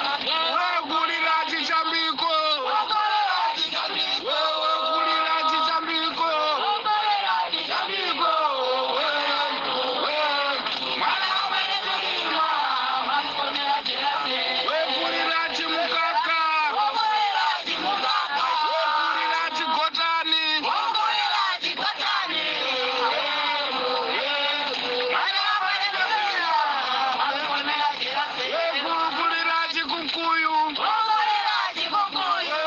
Wekulira chichambiko, wekulira chichambiko, wekulira chimukaka, wekulira chigotani. Wekulira chikukuyu,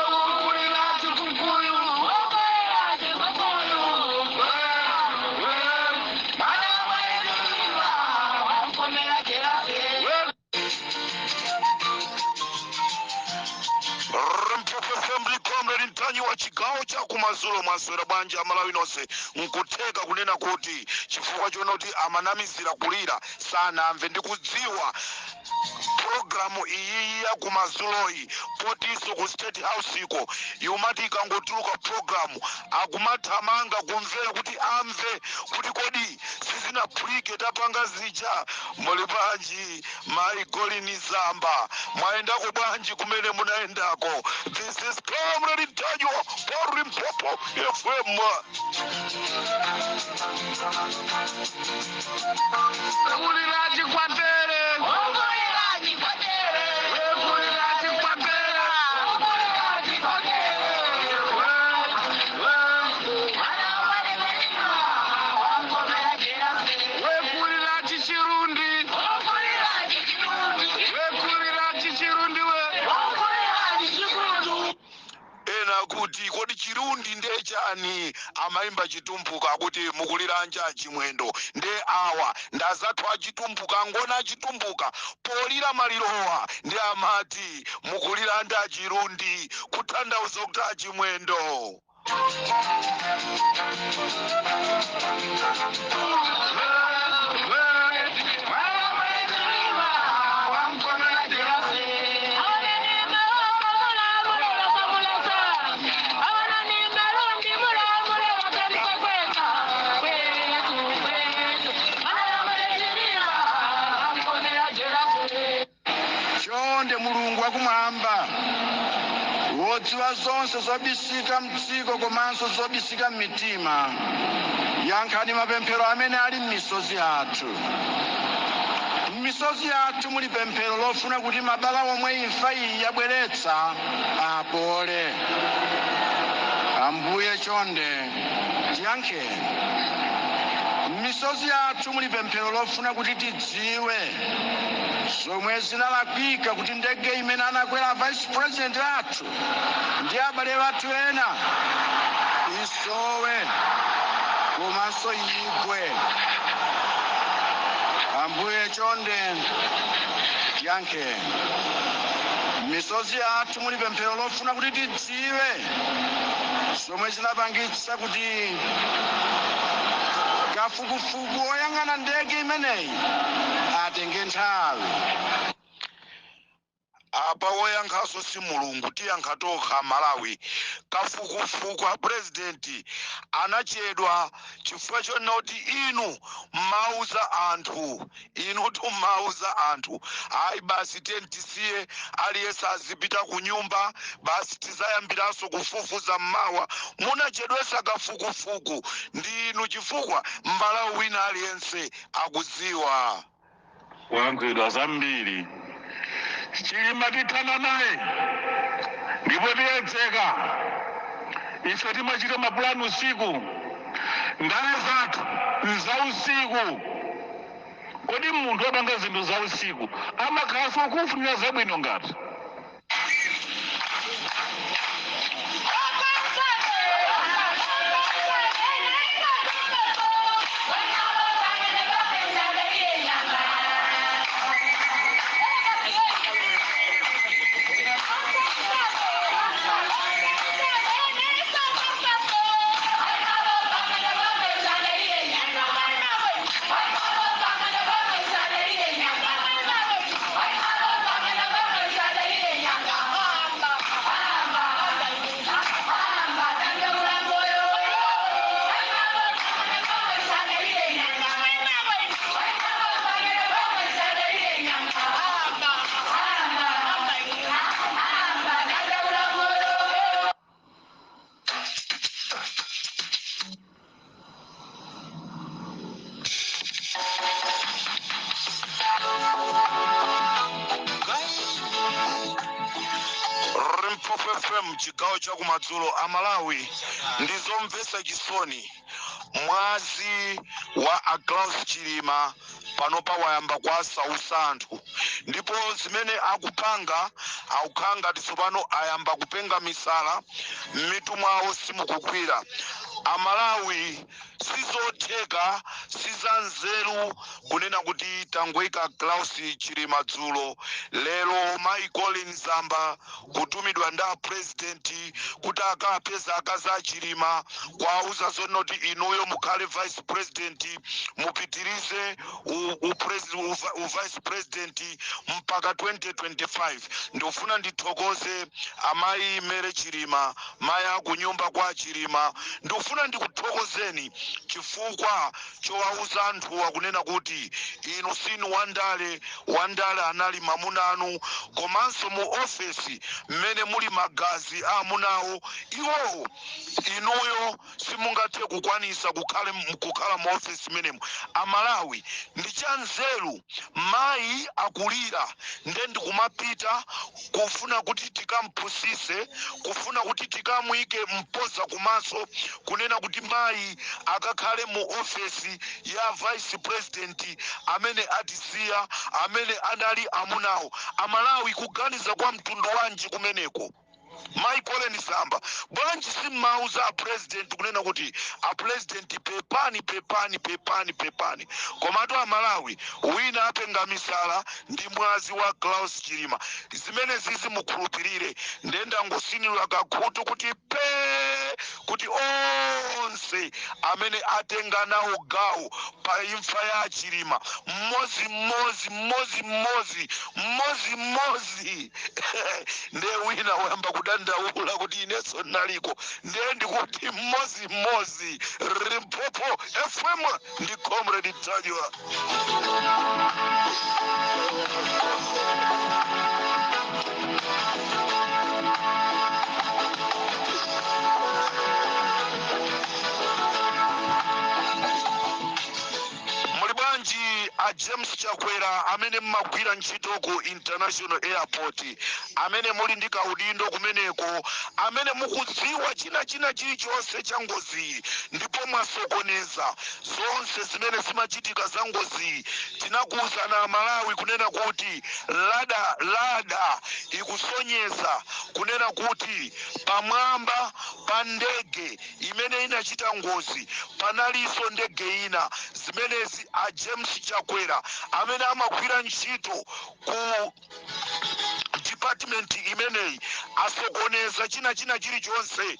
wekulira chikukuyu. Limpopo FM, Comrade Ntanyiwa, chigawo cha kumadzulo. Mwaswera bwanji Amalawi nonse? Nkutheka kunena kuti chifukwa chona kuti amanamizira kulira sanamve. Ndikudziwa pulogalamu iyi ya kumadzuloyi, potinso ku State House iko yumati ikangotuluka pulogalamu akumathamanga kumvera kuti amve kuti kodi sizinaphulike tapanga zija. Muli bwanji, mayi Golini Zamba? Mwayendako bwanji kumene munayendako? This is Comrade Ntanyiwa pa Limpopo FM. Wekulira chikwatere, wekulira chikwatera. Wekulira chichirundi, wekulira chichirundi we. Ena kuti kodi Chirundi ndiye chani? Amayimba Chitumbuka akuti mukuliranja Chimwendo, nde awa ndazathu achitumbuka, ngona achitumbuka polira malirowa ndi amati mukuliranda Chirundi, kutanthauza kuti achimwendo. Chonde Mulungu wakumwamba, wodziwa zonse zobisika mdziko komanso zobisika m'mitima, yankhani mapemphero amene ali m'misozi yathu. M'misozi yathu muli pemphero lofuna kuti mabala omwe imfa iyi yabweretsa apole. Ambuye, chonde tiyankheni. M'misozi yathu muli pemphero lofuna kuti tidziwe zomwe zinalakwika kuti ndege imene anakwera Vice President athu ndi abale athu ena isowe komanso igwe. Ambuye, chonde tiyankheni. M'misozi yathu muli pemphero lofuna kuti tidziwe zomwe zinapangitsa kuti kafukufuku oyang'ana ndege imeneyi atenge nthawi. Apa woyankhaso si Mulungu, tiyankha tokha Malawi. Kafukufuku a Purezidenti anachedwa chifukwa chonena kuti inu mmauza anthu, inu tummauza anthu, ayi basi, tiye tisiye, aliyense azipita ku nyumba basi, tizayambiranso kufufuza mmawa. Munachedwesa kafukufuku ndi inu, chifukwa Mmalawi wina aliyense akudziwa. Kuyankhidwa zambiri. Chilima tithana naye ndipo tiyedzeka. Ife timachita mapulani usiku, ndale zathu nza usiku. Kodi munthu wapanga zinthu za usiku amakhalanso kufunira zabwino ngati Limpopo FM, chigawo cha kumadzulo. Amalawi, ndizomvetsa chisoni. Mwazi wa a Klaus Chilima panopa wayamba kuwasautsa anthu, ndipo zimene akupanga, akukhala ngati tsopano ayamba kupenga misala, m'mitu mwawo simukugwira. Amalawi, sizotheka, sizanzeru kunena kuti tangoika Klaus Chilima dzulo, lero mayi Colin Zamba kutumidwa ndi apresident kuti akapeza akazi a Chilima, kuwauza zonoti inuyo mukhale vice president, mupitirize u vice president mpaka 2025. Ndikufuna ndithokoze amayi Mary Chilima, mayi akunyumba kwa Chilima. Ndikufuna ndikuthokozeni chifukwa chowauza anthuwa kunena kuti inu sinu wandale, wandale anali mamuna anu, komanso mu ofesi mmene muli magazi a amunawo iwowo, inuyo simungathe kukwanisa kukhala mu ofesi menemo. Amalawi, ndi chanzeru? Mayi akulira, nde ndikumapita kufuna kuti tikamphusise, kufuna kuti tikamuyike mpoza kumaso, kunena kuti mayi akakhale mu ofesi ya vice president amene atisiya, amene anali amunawo. Amalawi, kuganiza kwa mtundu wanji kumeneko? Mayi Colin Zamba, bwanji simmauza a president kunena kuti a president, pepani, pepani, pepani, pepani? Komatu Amalawi, wina apenga misala ndi mwazi wa Klaus Chilima. Zimene zizi mukhulupirire, ndendangosinidwa kakhutu kuti pe kuti onse amene atenga nawo gawo pa imfa ya Chilima, mmodzi mmodzi, mmodzi mmodzi, mmodzi mmodzi. Ndiye wina wayamba kudandaula kuti inenso naliko. Ndiye ndikuti mmodzi mmodzi. Limpopo FM ndi Comrade Ntanyiwa. Muli bwanji a James Chakwera, amene mmagwira ntchito ku international airport, amene muli ndi kaudindo kumeneko, amene mukudziwa china chilichonse cha ngoziyi, ndipo mwasokoneza zonse zimene zimachitika za ngoziyi? Tinakuwuzana Malawi kunena kuti radar ikusonyeza kunena kuti pamwamba pa ndege imene inachita ngozi panalinso ndege ina. Zimenezi a James Chakwera, amene amagwira ntchito ku department imeneyi, asokoneza china chilichonse.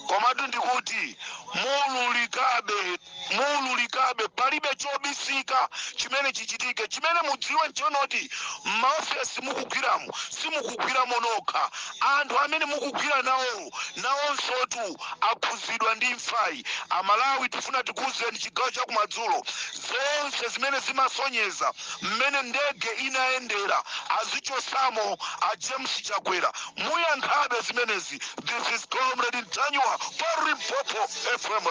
Komatu ndikuti muululikabe, muululikabe, palibe chobisika chimene chichitike. Chimene mudziwe nchonoti m'maofesi mukugwiramo, simukugwiramo nokha. Anthu amene mukugwira nawo nawonsotu akhuzidwa ndi imfayi. Amalawi, tifuna tikuwuzeni chigawo chakumadzulo, zonse zimene zimasonyeza mmene ndege inayendera azichosamo. A James Chakwera, muyankhabe zimenezi. This is Comrade Ntanyiwa pa Limpopo FM.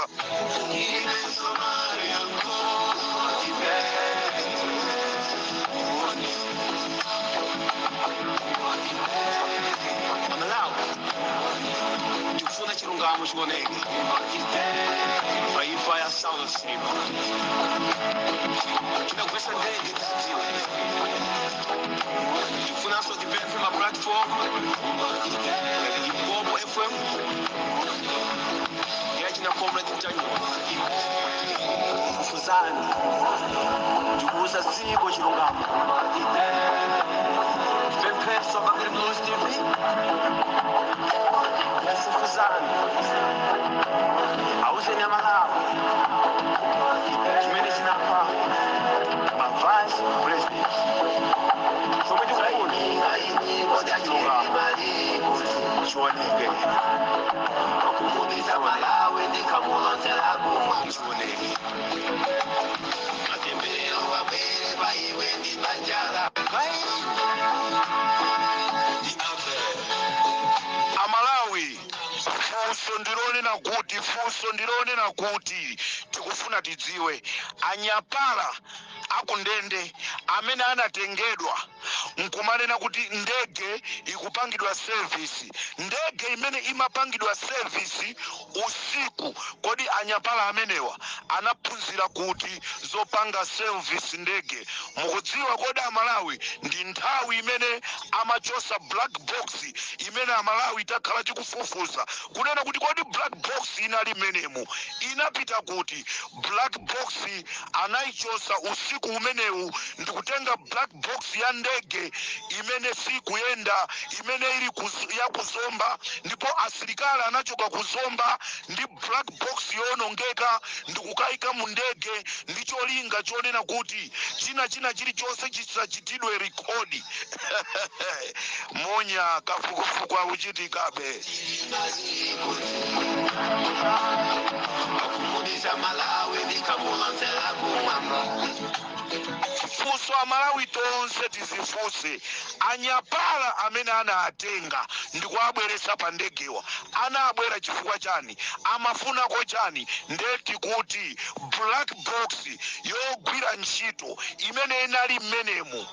Amalawi, tikufuna chilungamo chioneke pa imfa ya Saulos Chilima. Chinagwetsa ndege tizidziwe. Tikufunanso tipemphe ma platform ngati Limpopo FM yachina Comrade Ntanyiwa, fufuzani ndikuuza dziko chilungamo. Tipempheso Bakili Muluzi TV, fufuzani, auzeni Amalawi chimene chinapha ma vice president. Chomwe tikufuna, chilungamo chioneke, chioneke. Matemberero abwere paiwe ndi banja ndi amve. Amalawi, funso ndilonena kuti tikufuna tidziwe, anyapala Akundende amene anatengedwa nkumanena kuti ndege ikupangidwa service, ndege imene imapangidwa service usiku. Kodi anyapala amenewa anaphunzira kuti zopanga service ndege? Mukudziwa kodi Amalawi, ndi nthawi imene amachosa black box imene Amalawi takhala tikufufuza kunena kuti kodi black box inali mmenemu inapita kuti? Black box anayichosa usiku umenewu ndikutenga black box ya ndege imene sikuyenda, imene ili yakuzomba, ndipo asilikali anachoka kuzomba ndi black box yowonongeka ndikukayika mu ndege ndi cholinga chonena kuti china chilichonse chisachitidwe record. Munya kafukufuku akuchitikabe. Wakumudisa Malawi ndikamulonzela kumwamba. Funso Amalawi tonse tizifunse: anyapala amene anawatenga ndikuabweresa pa ndegewa anabwera chifukwa chani? Amafunako chani? Ndeti kuti black box yogwira ntchito imene inali mmenemu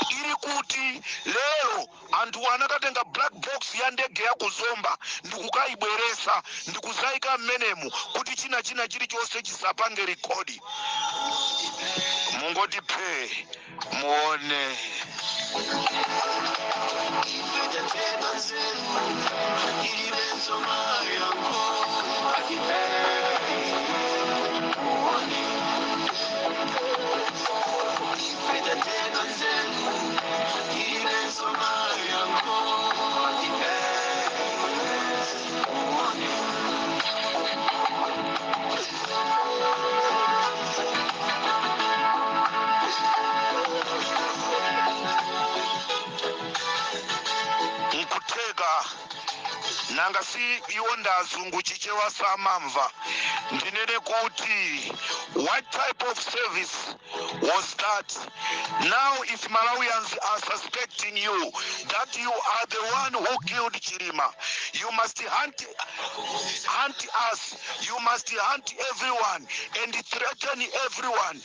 ili kuti lero? Anthu anakatenga black box ya ndege ya kuzomba ndikukayibweresa ndikuzayika mmenemu kuti china chilichonse chisapange record. Mungoti phe muone. Itetena nzeru ilibenso mayango atipe muone. Itetena nzeru ilibenso mayango atipe muone. Nkutheka nanga si iwo ndazungu, Chichewa samamva. Ndinene kuti what type of service was that? Now if Malawians are suspecting you that you are the one who killed Chilima, you must hunt us, you must hunt everyone and threaten everyone.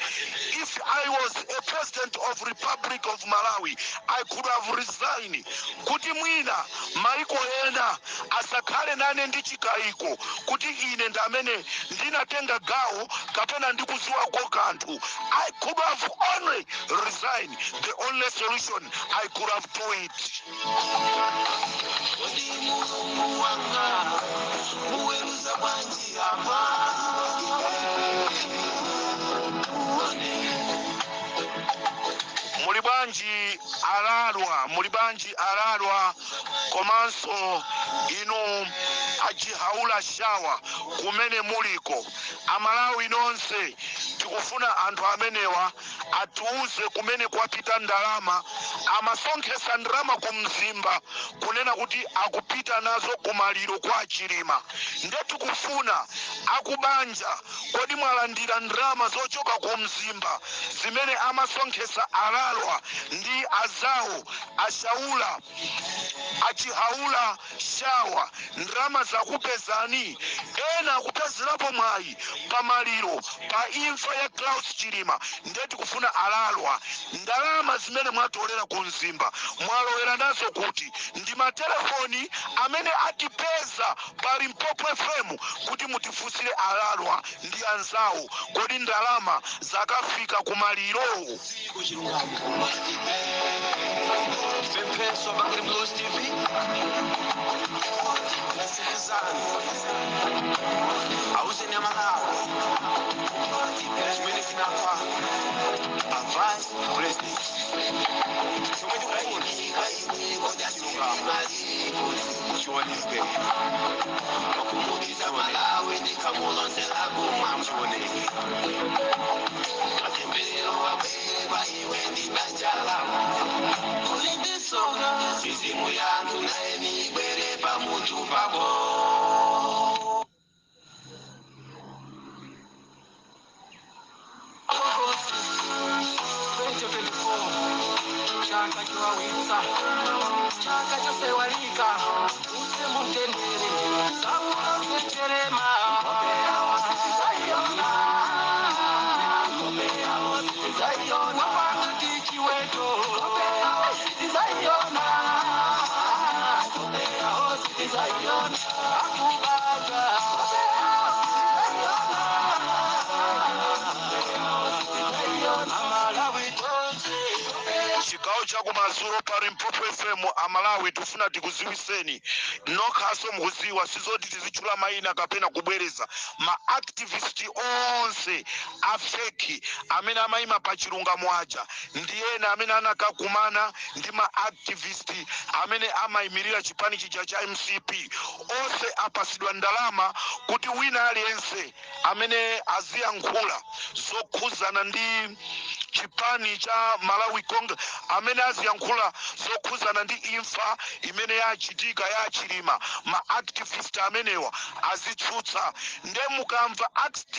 If I was a president of Republic of Malawi, I could have resigned kuti mwina maiko ena asakhale nane ndi chikayiko kuti ine ndi amene ndinatenga gawo kapena ndikuziwako kanthu. I could have only resigned, the only solution I could have do it. Kodi Mulungu wanga muweruza bwanji apa? Muone. Muli bwanji alalwa? Muli bwanji alalwa? Komanso inu ajihaula shawa kumene muliko, Amalawi nonse, tikufuna anthu amenewa atiuze kumene kwapita ndalama. Amasonkhesa ndalama ku Mzimba kunena kuti akupita nazo kumaliro kwa Chilima. Nde tikufuna akubanja, kodi mwalandira ndalama zochoka ku Mzimba zimene amasonkhesa alalwa ndi azawo ashaula achihaula shawa? Ndalama zakupezani? Ena akupezerapo mwayi pamaliro pa imfa ya Klaus Chilima. Ndiye tikufuna alalwa, ndalama zimene mwatolera ku Mzimba mwalowera nazo kuti? Ndi matelefoni amene atipeza pa Limpopo FM kuti mutifunsire alalwa ndi anzawo, kodi ndalama zakafika kumaliro? Kuchilungamo pempheso Bakili Blues TV nasifuzani auzeni Amalawi chimene chinapha a vice president. Chomwe tikufuna chilungamo chioneke, chioneke, chioneke. Mizimu yanthu naye nibwere pamutu pako. August 2024, chaka chiwawitsa, chaka chosewalika, use mutendere saulosecherema. Ng'ombe yawo sitizaiona, ng'ombe yawo sitizaiona. Akubadwa. Amalawi tonse. Chigawo chakumadzulo pa Limpopo FM. Amalawi, tifuna tikuziwiseni nokhaso mukuziwa, sizoti tizitchula mayina kapena kubwereza. Ma activist onse a fake amene amayima pa chilungamo aja ndi ena amene anakakumana ndi ma activist amene amayimirira chipani chija cha MCP, onse apasidwa ndalama kuti wina aliyense amene aziyankhula zokhuzana ndi chipani cha Malawi Congress, amene aziyankhula zokhuzana ndi imfa imene yachitika ya Chilima, ma activist amenewa azitsutsa. Nde mukamva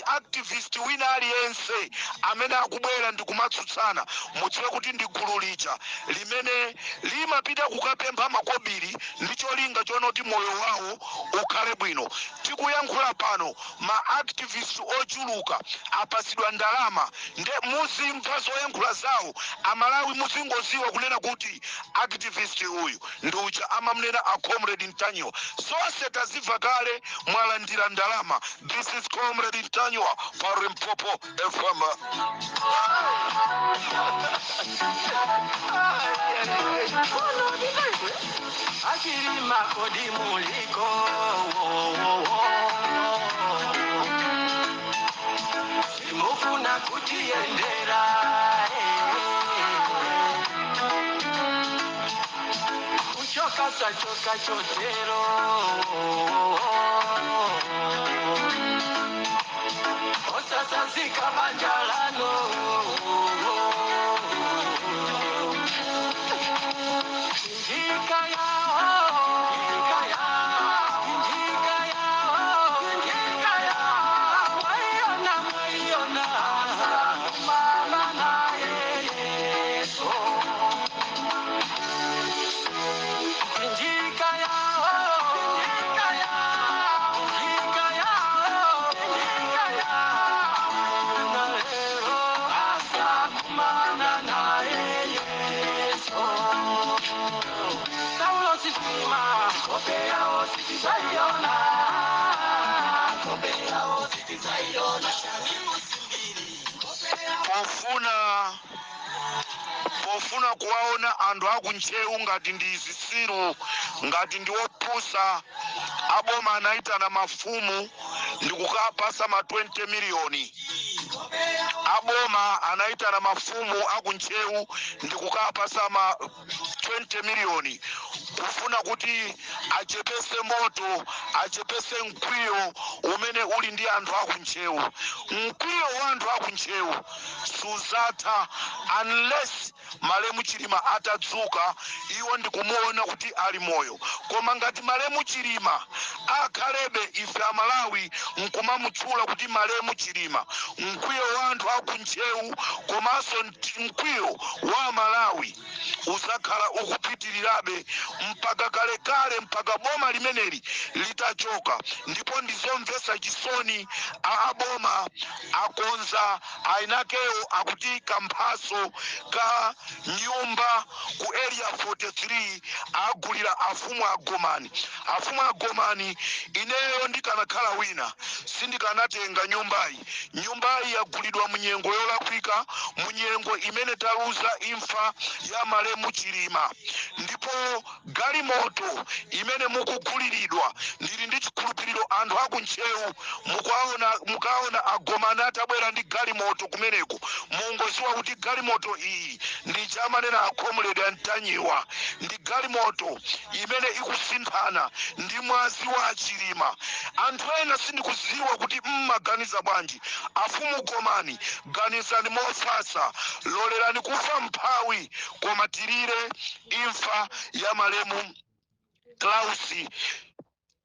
activist wina aliyense amene akubwera ndi kumatsutsana, mudziwe kuti ndi gulu lija limene limapita kukapempha makobiri ndi cholinga chonoti moyo wawo ukhale bwino. Tikuyankhula pano, ma activist ochuluka apasidwa ndalama, nde muzimva zoyankhula zawo. Amalawi, muzingoziwa kunena kuti activist uyu ndi uja amamnena a Comrade Ntanyiwa. Zonse tazimva kale, mwalandira ndalama. This is Comrade Ntanyiwa pa Limpopo FM. Achilima, kodi muliko? Simufuna kutiyendera, kuchoka sachoka chotero, osasazika banjalano. Njika yao, njika yao, njika yao, njika yao, mwaiona, mwaiona, mama naye Yesu. Njika yao, njika yao, njika yao, njika yao, na lero asakumana naye Yesu. Saulo sitima, kope yao sitizaiona, kope yao sitizaiona. Pofuna kuwaona anthu akuntcheu ngati ndi zisiru, ngati ndi opusa, aboma anayitana mafumu ndi kukapasa ma 20 miliyoni. Aboma anayitana mafumu akuntcheu ndi kukapasa ma 20 miliyoni kufuna kuti achepese moto, achepese mkwiyo umene uli ndi anthu akuntcheu. Mkwiyo wa anthu akuntcheu suzatha unless malemu Chilima atadzuka, iwo ndikumuona kuti ali moyo. Koma ngati malemu Chilima akhalebe, ife Amalawi nkumamutchula kuti malemu Chilima, mkwiyo wa anthu akuntcheu komanso mkwiyo wa Malawi uzakhala ukupitirirabe mpaka kalekale, mpaka boma limeneli litachoka. Ndipo ndizomvetsa chisoni, aboma akonza ainakewo akuti kamphaso ka nyumba ku Area 43 agulira afumu agomani. Afumu agomani, ineyo ndikanakhala wina sindikanatenga nyumbayi. Nyumbayi yagulidwa munyengo yolakwika, munyengo imene taluza imfa ya malemu Chilima. Ndipo galimoto imene mukuguliridwa, ndili ndi chikhulupiriro anthu akuntcheu mukaona, mukaona agomani atabwera ndi galimoto kumeneko, mungoziwa kuti galimoto iyi ndi chamanena a Comrade Antanyiwa, ndi galimoto imene ikusinthana ndi mwazi wa Chilima. Anthu ena sindikuziwa kuti mmaganiza bwanji. Afumu gomani, ganizani mofasa, lolerani kufa mphawi, koma tilire imfa ya malemu Klaus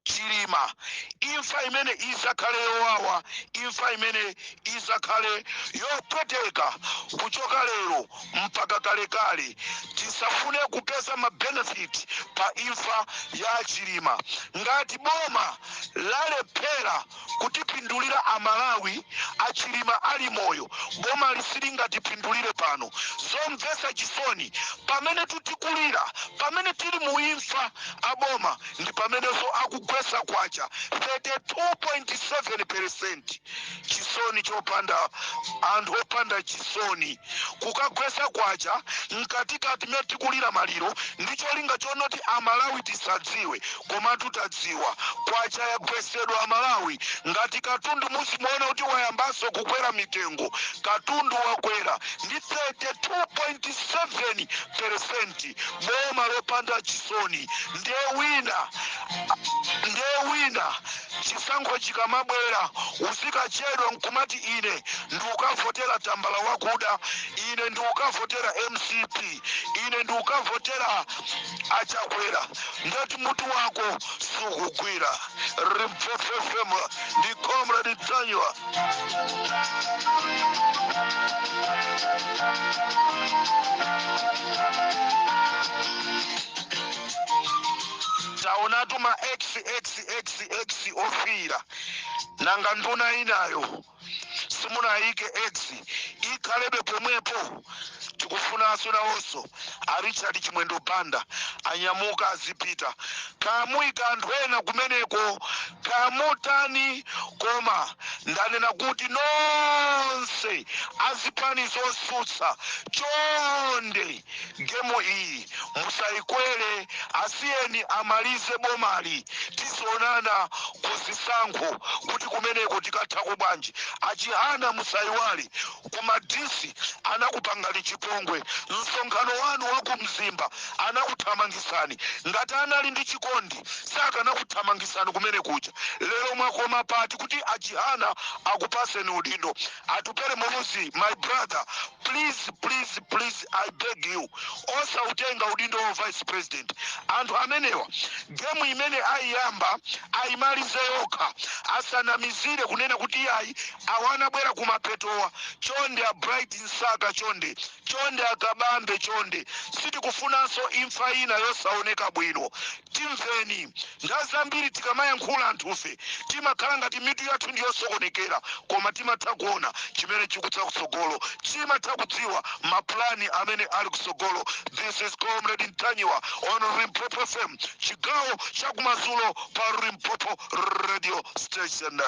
Chilima, imfa imene izakhale yowawa, imfa imene izakhale yopweteka kuchoka lero mpaka kalekale. Tisafune kupeza ma benefit pa imfa ya Chilima. Ngati boma lalephera kutipindulira Amalawi Achilima ali moyo, boma lisilingatipindulire pano. Zomvetsa chisoni, pamene tutikulira, pamene tili mu imfa, aboma ndi pamenenso akugulira. Kugwesa kwacha 32.7%. Chisoni chopanda, anthu opanda chisoni, kukagwesa kwacha mkatikati mene tikulira maliro ndi cholinga chonoti Amalawi tisadziwe. Komatu tadziwa, kwacha yagwesedwa. Amalawi, ngati katundu muzimuona kuti wayambanso kukwera mitengo, katundu wakwera ndi 32.7%. Boma lopanda chisoni. Ndiye wina, ndiye wina chisankho chikamabwera uzikachedwa nkumati, "Ine ndiukavotera tambala wakuda, ine ndiukavotera MCP, ine ndiukavotera Achakwera." Ndati mutu wako sukugwira. Limpopo FM, ndi Comrade Ntanyiwa. Taonatu ma xxxx ofira. Nanga nduna inayo simunayike x, ikhalebe pomwepo. Tikufunanso nawonso a Richard Chimwendo Banda anyamuka azipita. Kamuyika anthu ena kumeneko, kamutani. Koma ndanena kuti nonse azipani zosutsa, chonde, game iyi musayikwere. Asiyeni amalize bomali, tizionana kuzisankho kuti kumeneko tikathako bwanji. Achihana, musayiwale kumadisi anakupangani chipongwe. Msonkhano wanu wa kumzimba anakuthamangisani. Ngati anali ndi chikondi, sakanakuthamangisani kumene kuja. Lero mwakoma pati kuti Achihana akupaseni udindo? Atupele Muluzi, my brother, please, please, please, I beg you, osautenga udindo wa vice president. Anthu amenewa game imene ayiyamba ayimalize yokha, asanamizire kunena kuti iyayi, awanabwera kumapetowa. Chonde a Bright Msaka, chonde, chonde Akabambe, chonde, sitikufunanso imfa ina yosaoneka bwino. Timveni, nthawi zambiri tikamayankhula anthufe timakhala ngati mitu yathu ndiyosokonekera, koma timatha kuona chimene chikutsa kutsogolo, timatha kudziwa mapulani amene ali kutsogolo. This is Comrade Ntanyiwa on Limpopo FM, chigawo chakumadzulo pa Limpopo Radio Station.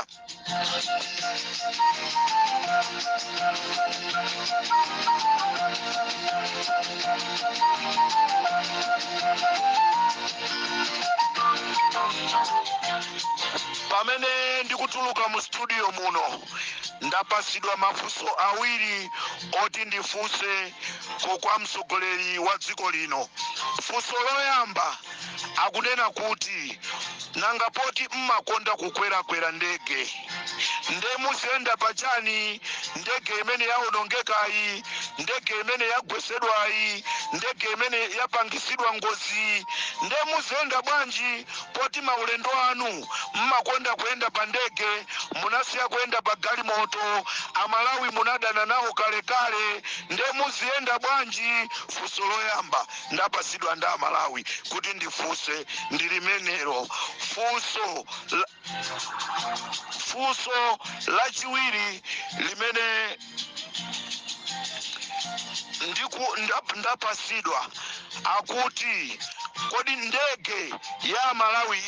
Pamene ndikutuluka mu studio muno, ndapasidwa mafunso awiri oti ndifunse kwa mtsogoleri wa dziko lino. Funso loyamba akunena kuti, nanga poti mmakonda kukwerakwera ndege, nde muziyenda pachani ndege imene yaonongekayi, ndege imene yagwesedwayi, ndege imene yapangisidwa ngozi? Nde muziyenda bwanji poti maulendo anu mmakonda kuyenda pa ndege, munasiya kuyenda pa galimoto? Amalawi munadana nawo kalekale, nde muziyenda bwanji? Funso loyamba ndapasidwa ndi Amalawi kuti ndifunse ndi limenelo. Funso lachiwiri limene ndapasidwa akuti, kodi ndege ya Malawi